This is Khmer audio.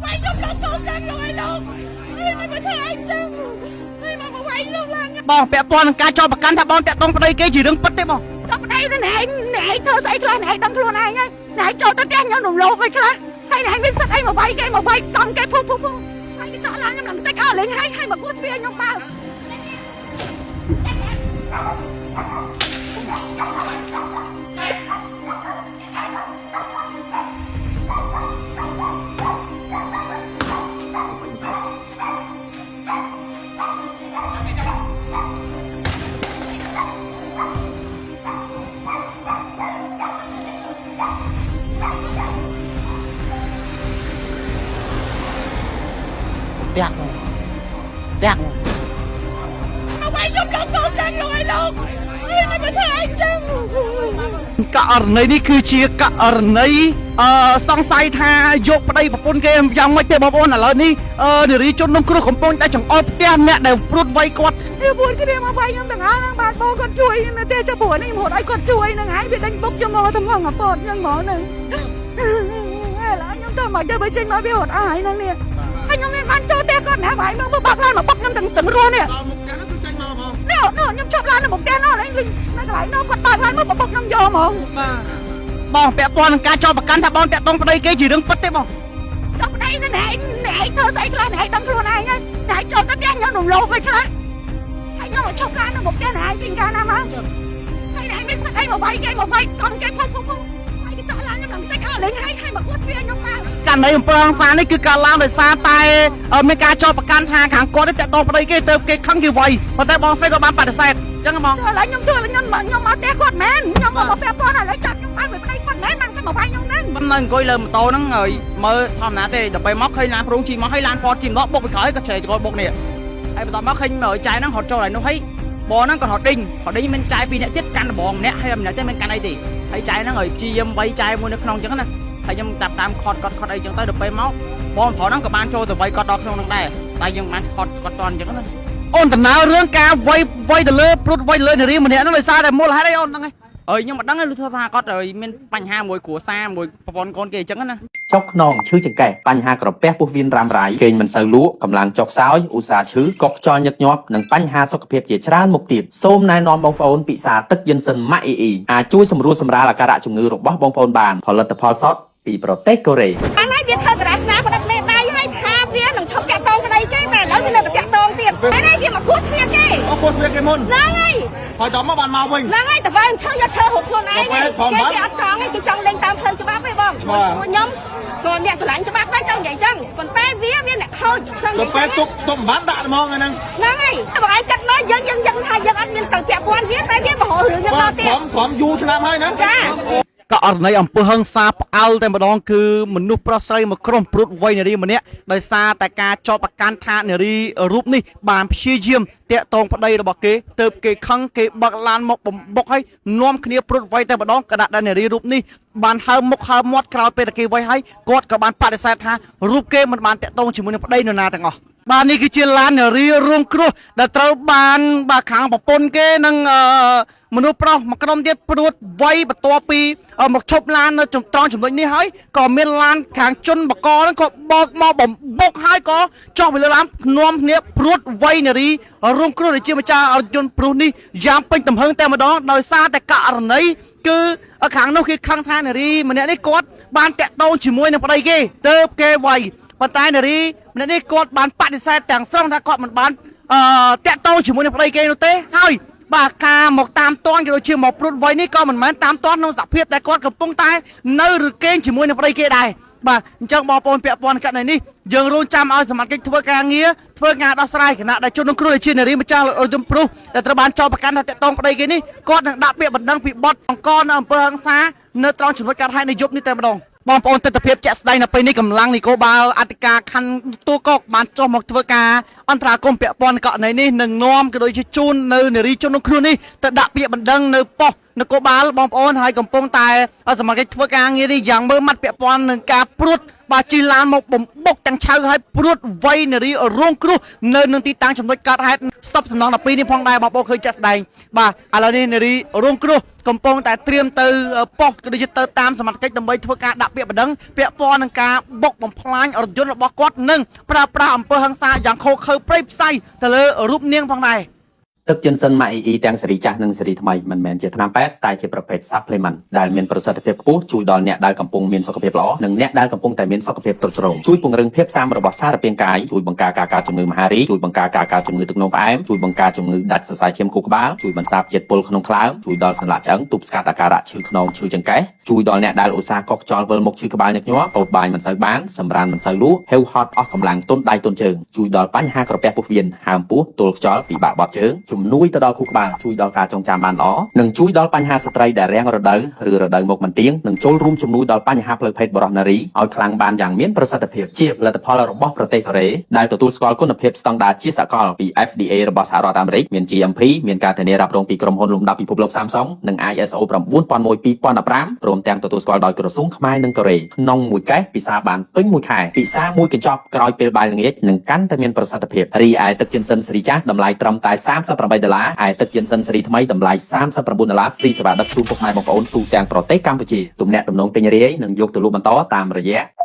វាយខ្ញុំដល់កូនចឹងលោកអើយលោកហើយមិនមកធ្វើអីចឹងហើយមកមកវាយខ្ញុំឡើង បងពាក់ព័ន្ធនឹងការចោទប្រកាន់ថាបងតាក់ទងប្តីគេជារឿងពិតទេបង ចុះប្តីទៅណែឯងណែឯងធ្វើស្អីខ្លះណែឯងដឹងខ្លួនឯងហើយណែឯងចូលទៅផ្ទះខ្ញុំរំលោភអីខ្លះហើយណែឯងមានសិទ្ធអីមកវាយគេមកវាយតំគេភុះភុះភុះហើយគេចောက်ឡើងខ្ញុំឡើងតិចអស់លេងហើយហើយមកគួតទ្វារខ្ញុំមក ផ្ទះផ្ទះ មកវាយខ្ញុំដល់កូនចឹងលោកអើយលោកហើយមិនមកធ្វើអីចឹង ករណីនេះគឺជាករណីអឺសង្ស័យថាយកប្តីប្រពន្ធគេយ៉ាងម៉េចទេបងប្អូនឥឡូវនេះអឺនារីជនក្នុងគ្រោះកំពុងតែចង្អុលផ្ទះអ្នកដែលព្រួតវាយគាត់ វាពួនគ្នាមកវាយខ្ញុំទាំងអស់ហ្នឹងបាទបងគាត់ជួយនៅទេចាប់ព្រោះនេះខ្ញុំរត់ឲ្យគាត់ជួយហ្នឹងហើយវាដេញបុកខ្ញុំមកទៅហ្មងអាពតហ្នឹងហ្មងហ្នឹងឥឡូវខ្ញុំទៅមកទៅបើចេញមកវារត់អស់ហើយហ្នឹងនេះហើយខ្ញុំមានបានចូលផ្ទះគាត់ណាវាយមកបាក់ឡានមកបុកខ្ញុំទាំងទាំងរស់នេះ ដល់មុខផ្ទះនោះគឺចេញមកហ្មង នេះនោះខ្ញុំចាប់ឡាននៅមុខផ្ទះនោះឥឡូវនៅកន្លែងនោះគាត់បើកឡានមកបុកខ្ញុំយកហ្មង បាទបងពាក់ព័ន្ធនឹងការចោទប្រកាន់ថាបងតាក់ទងប្តីគេជារឿងពិតទេបង ចុះប្តីទៅណែឯងណែឯងធ្វើស្អីខ្លះណែឯងដឹងខ្លួនឯងហើយណែឯងចូលទៅផ្ទះខ្ញុំរំលោភអីខ្លះហើយខ្ញុំមកឈប់ឡាននៅមុខផ្ទះណែឯងពីកាលណាមកហើយណែឯងមានសិទ្ធអីមកវាយគេមកវាយតំគេភុះភុះភុះហើយគេចောက်ឡានខ្ញុំឡើងតិចអស់លេងហើយហើយមកគួតទ្វារខ្ញុំមក ករណីអំពើហិង្សានេះគឺកើតឡើងដោយសារតែមានការចោទប្រកាន់ថាខាងគាត់នេះតាក់ទងប្តីគេទៅគេខឹងគេវាយប៉ុន្តែបងស្រីក៏បានបដិសេធអញ្ចឹងហ្មង ចូលឡើងខ្ញុំសួរខ្ញុំខ្ញុំមកផ្ទះគាត់មែនខ្ញុំមកពាក់ព័ន្ធឥឡូវចាប់ខ្ញុំបានវាប្តីគាត់មែនបានគាត់មកវាយខ្ញុំហ្នឹង ខ្ញុំនៅអង្គុយលើម៉ូតូហ្នឹងហើយមើលធម្មតាទេដល់ពេលមកឃើញឡានព្រុងជិះមកហើយឡាន Ford ជិះមកបុកពីក្រោយក៏ជ្រែកចកបុកនេះហើយបន្ទាប់មកឃើញមើលចែហ្នឹងរត់ចូលហើយនោះហើយបងហ្នឹងក៏រត់ដេញរត់ដេញមានចែពីរនាក់ទៀតកាន់ដបងម្នាក់ហើយម្នាក់ទៀតមានកាន់អីទេហើយចែហ្នឹងហើយព្យាយាមវាយចែមួយនៅក្នុងអញ្ចឹងណាហើយខ្ញុំចាប់តាមខត់គាត់ខត់អីអញ្ចឹងទៅដល់ពេលមកបងប្រុសហ្នឹងក៏បានចូលទៅវាយគាត់ដល់ក្នុងហ្នឹងដែរតែយើងបានខត់គាត់តន់អញ្ចឹងណា អូនដំណើររឿងការវាយវាយទៅលើព្រួតវាយទៅលើនារីម្នាក់ហ្នឹងដោយសារតែមូលហេតុអីអូនហ្នឹងឯង អើយខ្ញុំមិនដឹងទេឮថាគាត់ហើយមានបញ្ហាមួយគ្រួសារមួយប្រពន្ធកូនគេអញ្ចឹងណា ចុកខ្នងឈឺចង្កេះបញ្ហាក្រពះពោះវៀនរ៉ាំរ៉ៃគេងមិនសូវលក់កម្លាំងចុកខ្សោយឧស្សាហ៍ឈឺកុកខ្យល់ញឹកញាប់និងបញ្ហាសុខភាពជាច្រើនមុខទៀតសូមណែនាំបងប្អូនពិសាទឹកយិនសិនម៉ាក់អ៊ីអ៊ីអាចជួយសម្រួលសម្រាលអាការៈជំងឺរបស់បងប្អូនបានផលិតផលសុទ្ធពីប្រទេសកូរ៉េ ហ្នឹងហើយវាធ្វើតារាស្នាផ្ដិតមេដៃហើយថាវានឹងឈប់តាក់តងប្តីគេតែឥឡូវវានៅតែតាក់តងទៀតហើយនេះវាមកគួតទ្វារគេ អូគួតទ្វារគេមុន ហ្នឹងហើយ ហើយដល់មកបានមកវិញ ហ្នឹងហើយតើបើឈើយកឈើហូបខ្លួនឯង ដល់ពេល គេគេអត់ចង់ទេគេចង់លេងតាមផ្លូវច្បាប់ទេបង បាទ ពួកខ្ញុំក៏អ្នកស្រឡាញ់ច្បាប់ដែរចង់និយាយចឹងប៉ុន្តែវាមានអ្នកខូចចង់និយាយចឹង ដល់ពេលទុកទុកមិនបានដាក់ហ្មងហ្នឹង ហ្នឹងហើយបងឯងកាត់មកយើងយើងយើងថាយើងអត់មានទៅពាក់ព័ន្ធវាតែវាមករករឿងយើងដល់ទៀត ព្រមព្រមយូរឆ្នាំហើយណា ចា ករណីអំពើហិង្សាផ្អើលតែម្ដងគឺមនុស្សប្រុសស្រីមួយក្រុមព្រួតវ័យនារីម្នាក់ដោយសារតែការចោទប្រកាន់ថានារីរូបនេះបានព្យាយាមតាក់ទងប្តីរបស់គេទៅគេខឹងគេបើកឡានមកបំបុកឲ្យនាំគ្នាព្រួតវ័យតែម្ដងខណៈដែលនារីរូបនេះបានហើមមុខហើមមាត់ក្រោយពេលតែគេវ័យហើយគាត់ក៏បានបដិសេធថារូបគេមិនបានតាក់ទងជាមួយនឹងប្តីនរណាទាំងអស់បាទនេះគឺជាឡាននារីរងគ្រោះដែលត្រូវបានបាទខាងប្រពន្ធគេនិងអឺមនុស្សប្រុសមួយក្រុមទៀតព្រួតវ័យបន្ទាប់ពីមកឈប់ឡាននៅចំត្រង់ចំណុចនេះហើយក៏មានឡានខាងជនបកហ្នឹងក៏បោកមកបំបុកហើយក៏ចុះពីលើឡាននាំគ្នាព្រួតវ័យនារីរងគ្រោះដែលជាម្ចាស់រថយន្តព្រុសនេះយ៉ាងពេញទំហឹងតែម្ដងដោយសារតែករណីគឺខាងនោះគេខឹងថានារីម្នាក់នេះគាត់បានតាក់ទងជាមួយនឹងប្តីគេទៅគេវ័យប៉ុន្តែនារីម្នាក់នេះគាត់បានបដិសេធទាំងស្រុងថាគាត់មិនបានអឺតាក់ទងជាមួយនឹងប្តីគេនោះទេហើយបាទការមកតាមតន់ក៏ដូចជាមកព្រួតវ័យនេះក៏មិនមែនតាមតន់ក្នុងសភាពដែលគាត់កំពុងតែនៅឬគេងជាមួយនឹងប្តីគេដែរបាទអញ្ចឹងបងប្អូនពាក់ព័ន្ធករណីនេះយើងរងចាំឲ្យសមត្ថកិច្ចធ្វើការងារធ្វើការដោះស្រាយគណៈដែលជនរងគ្រោះដែលជានារីម្ចាស់រថយន្តព្រុសដែលត្រូវបានចោទប្រកាន់ថាតាក់ទងប្តីគេនេះគាត់នឹងដាក់ពាក្យបណ្ដឹងពីបទបង្កនៅអំពើហិង្សានៅត្រង់ចំណុចកាត់ហេតុនៅយប់នេះតែម្ដងបងប្អូនទស្សនវិជ្ជាជាក់ស្ដែងនៅពេលនេះកម្លាំងនគរបាលអធិការខណ្ឌទួលគោកបានចុះមកធ្វើការអន្តរាគមន៍ពាក់ព័ន្ធករណីនេះនឹងនាំក៏ដូចជាជូននៅនារីជនរងគ្រោះនេះទៅដាក់ពាក្យបណ្ដឹងនៅប៉ុស្តិ៍ នគរបាលបងប្អូនហើយកំពុងតែសមត្ថកិច្ចធ្វើការងារនេះយ៉ាងមើលម៉ាត់ពាក់ព័ន្ធនឹងការព្រួតបាទជិះឡានមកបំបុកទាំងឆៅហើយព្រួតវ័យនារីរងគ្រោះនៅនឹងទីតាំងចំណុចកើតហេតុស្តុបសំណង12នេះផងដែរបងប្អូនឃើញចាក់ស្ដែងបាទឥឡូវនេះនារីរងគ្រោះកំពុងតែត្រៀមទៅប៉ុស្តិ៍ក៏ដូចជាទៅតាមសមត្ថកិច្ចដើម្បីធ្វើការដាក់ពាក្យបណ្ដឹងពាក់ព័ន្ធនឹងការបុកបំផ្លាញរថយន្តរបស់គាត់និងប្រើប្រាស់អំពើហិង្សាយ៉ាងឃោរឃៅព្រៃផ្សៃទៅលើរូបនាងផងដែរ ទឹកយិនសិនម៉ាអ៊ីអ៊ីទាំងសេរីចាស់និងសេរីថ្មីមិនមែនជាថ្នាំពេទ្យតែជាប្រភេទ supplement ដែលមានប្រសិទ្ធភាពខ្ពស់ជួយដល់អ្នកដែលកំពុងមានសុខភាពល្អនិងអ្នកដែលកំពុងតែមានសុខភាពទ្រុឌទ្រោមជួយពង្រឹងភាពស៊ាំរបស់សារពាង្គកាយជួយបង្ការការកើតជំងឺមហារីកជួយបង្ការការកើតជំងឺទឹកនោមផ្អែមជួយបង្ការជំងឺដាច់សរសៃឈាមខួរក្បាលជួយបន្សាបជាតិពុលក្នុងថ្លើមជួយដល់សន្លាក់ឆ្អឹងទប់ស្កាត់អាការៈឈឺខ្នងឈឺចង្កេះជួយដល់អ្នកដែលឧស្សាហ៍កុសខ្យល់វិលមុខឈឺក្បាលញឹកញាប់ពោតបាយមិនសូវបានសម្រានមិនសូវលក់ហេវហត់អស់កម្លាំងទន់ដៃទន់ជើងជួយដល់បញ្ហាក្រពះពោះវៀនហើមពោះទល់ខ្យល់ពិបាកបត់ជើងជំនួយទៅដល់ខួរក្បាលជួយដល់ការចងចាំបានល្អនិងជួយដល់បញ្ហាស្ត្រីដែលរាំងរដូវឬរដូវមកមិនទៀងនិងចូលរួមជំនួយដល់បញ្ហាផ្លូវភេទបុរសនារីឲ្យខ្លាំងបានយ៉ាងមានប្រសិទ្ធភាពជាផលិតផលរបស់ប្រទេសកូរ៉េដែលទទួលស្គាល់គុណភាពស្តង់ដារជាសកលពី FDA របស់សហរដ្ឋអាមេរិកមាន GMP មានការធានារ៉ាប់រងពីក្រុមហ៊ុនលំដាប់ពិភពលោក Samsung និង ISO 9001:2015ព្រមទាំងទទួលស្គាល់ដោយក្រសួងខ្មែរនិងកូរ៉េក្នុងមួយកេសពិសាបានពេញមួយខែពិសាមួយកញ្ចប់ក្រោយពេលបាយល្ងាចនឹងកាន់តែមានប្រសិទ្ធភាពរីឯទឹកជិនសិនសេរីចាស់តម្លៃត្រឹមតែ38ដុល្លារឯទឹកជិនសិនសេរីថ្មីតម្លៃ39ដុល្លារ free សេវាដឹកជូនពុកម៉ែបងប្អូនទូទាំងប្រទេសកម្ពុជាទំនាក់ទំនងទិញរាយនិងយកទៅលក់បន្តតាមរយៈ